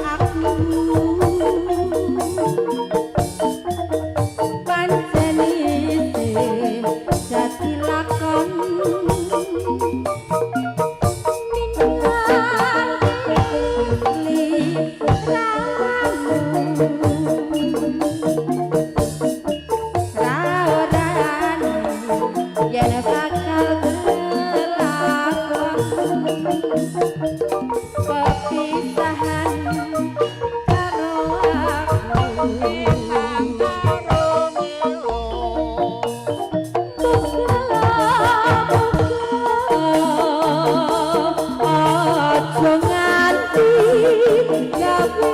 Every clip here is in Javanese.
Aku pancen isih dadi lakon ninggal sliramu ra orane yen bakal kelakon pepisahan karo aku. Muga aja nganti gawe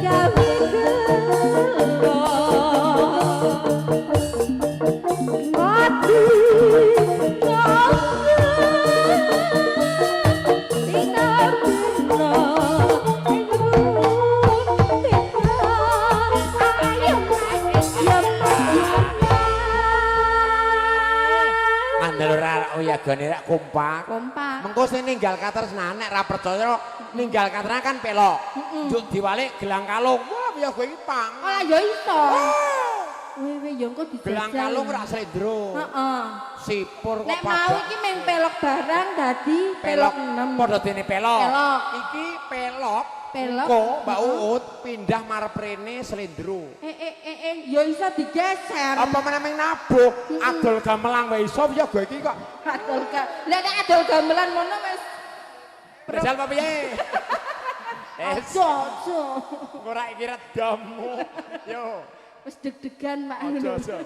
gawe gelo mati dina dina ing ayo ya. Ngandel ora uyagane rak kompak. Kompak. Mengko sing ninggal katresnan nek ra percaya ninggal katresnan kan pelok. Njuk diwalik gelang kalung. Wah, wiyaga iki pang. Ora ya iso. Weh weh ya engko dijajal. Gelang kalung rak slendro. Heeh. Sipur kok Nek mau iki meng pelok barang dadi pelok 6. Padha dene pelok. Pelok. Iki pelok. Pelok. Engko Mbak Uut pindah marep rene slendro. Eh eh eh eh ya iso digeser. Apa meneh ming nabuh adol gamelan wae iso wiyaga iki kok. Adol ga. Lah nek adol gamelan ngono wis Jajal apa piye? Eh, aja aja. Ora iki redamu. Yo, Wis deg-degan, Pak. aja aja.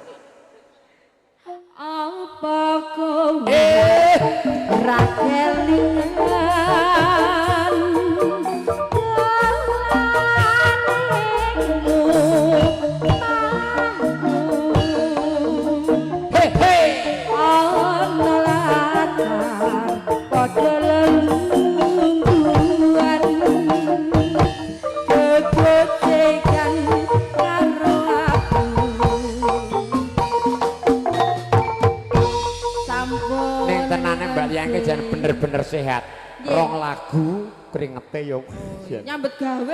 Apa kowe Eh, ra kelingan dalanmu omahku? He he. Ana latar padha lelungguhan gegojekan karo aku sampun. Ning tenane Mbak Liangke jan bener-bener sehat. Nggih. Rong lagu kringete yo. Nyambet gawe.